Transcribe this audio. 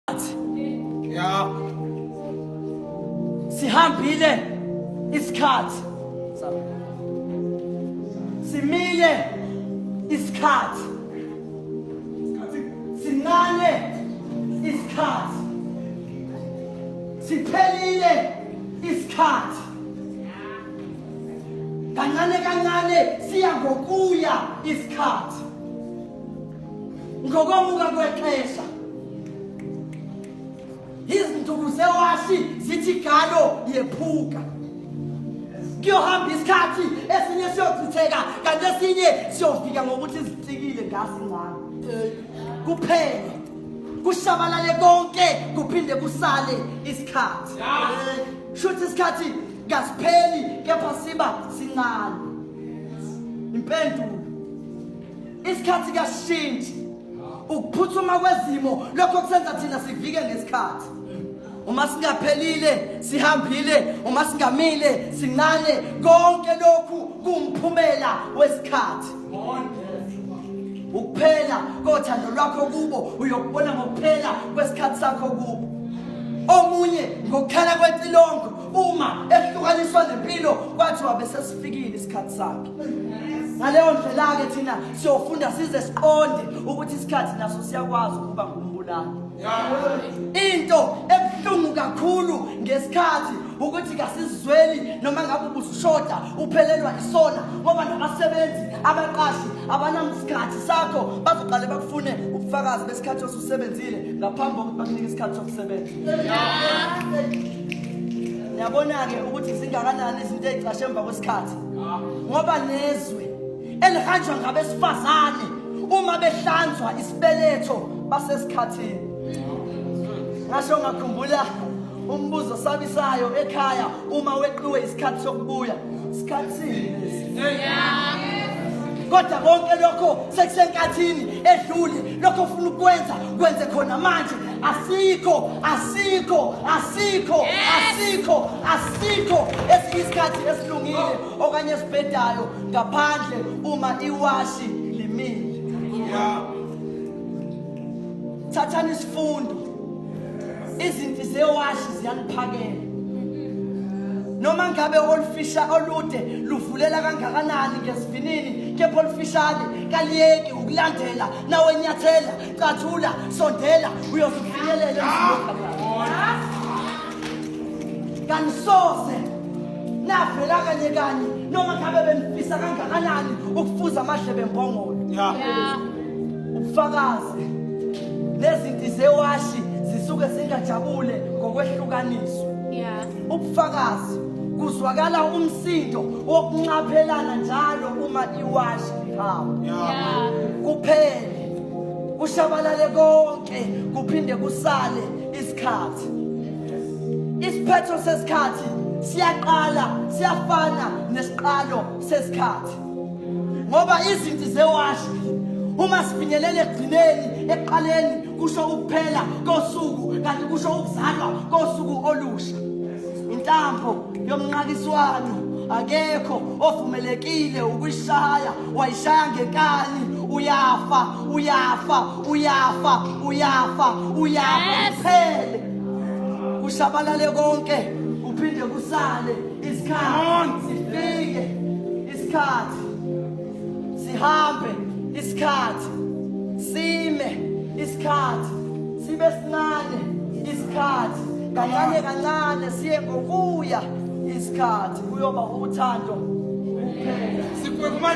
Yeah. Sihambile isikhathi. Simile isikhathi. Sincane isikhathi. Siphelile isikhathi. Kancane kancane siya ngokuya isikhathi. Ngokomuka kwexesha izinduku zewashi zithi galo yephuka kuyohamba isikhathi esinye siyochitheka kanti esinye siyofika ngokuthi izitsikile ngasincane kuphele kushabalale konke kuphinde kusale isikhathi shuthi isikhathi kasipheli kepha siba sincane impendulo Isikhathi kasishintshi. Ukuphuthuma kwezimo lokho kusenza thina sivike ngesikhathi. Uma singaphelile sihambile, uma singamile sincane, konke lokhu kuwumphumela wesikhathi. Ukuphela kothando lwakho kubo uyokubona ngokuphela kwesikhathi sakho kubo. Omunye ngokukhala kwecilongo uma ehlukaniswa nempilo kwathiwa bese sifikile isikhathi sakhe. Ngaleyo ndlela-ke thina siyofunda size siqonde ukuthi isikhathi naso siyakwazi ukuba ngumbulali. Into ebuhlungu kakhulu ngesikhathi ukuthi kasizweli noma ngabe ubushoda uphelelwa isona ngoba nabasebenzi abaqashi abanamsikhathi sakho bazoqale bakufune ubufakazi besikhathi osusebenzile ngaphambi kokuthi bakunike isikhathi sokusebenza. Niyabona-ke ukuthi zingakanani izinto ey'cashe emva kwesikhathi ngoba nezwe elihanjwa ngabesifazane uma behlanzwa isibeletho basesikhathini ngasho ngakhumbula umbuzo osabisayo ekhaya uma weqiwe isikhathi sokubuya sikhathini lesi kodwa konke lokho sekusenkathini edlule lokho ofuna ukwenza kwenze khona manje asikho asikho asikho asikho asikho esinye isikhathi esilungile okanye esibhedayo ngaphandle uma iwashi limile thathani isifundo izinti zewashi ziyaniphakela noma ngabe olufisha olude luvulela kangakanani ngesivinini kepha olufishane kaliyeki ukulandela nawe nyathela cathula sondela uyozufinyelela kanisoze navela kanye kanye noma ngabe benifisa kangakanani ukufuza amadlebe embongolo ubufakazi nezinti zewashi zisuke zingajabule ngokwehlukaniswa ubufakazi kuzwakala umsindo wokunxaphelana njalo uma iwashi lihamba kuphele kushabalale konke kuphinde kusale isikhathi isiphetho sesikhathi siyaqala siyafana nesiqalo sesikhathi ngoba izinti zewashi uma sifinyelela ekugcineni ekuqaleni kusho ukuphela kosuku kanti kusho ukuzalwa kosuku olusha intambo yomnqakiswano akekho ovumelekile ukuyishaya wayishaya ngenkani uyafa uyafa uyafa uyafa uyafa kuphele kushabalale konke kuphinde kusale isikhathi sifike isikhathi sihambe isikhathi sime isikhathi sibe sincane isikhathi kancane kancane siye ngokuya isikhathi kuyoba uthando kuphela. Sikhuluma.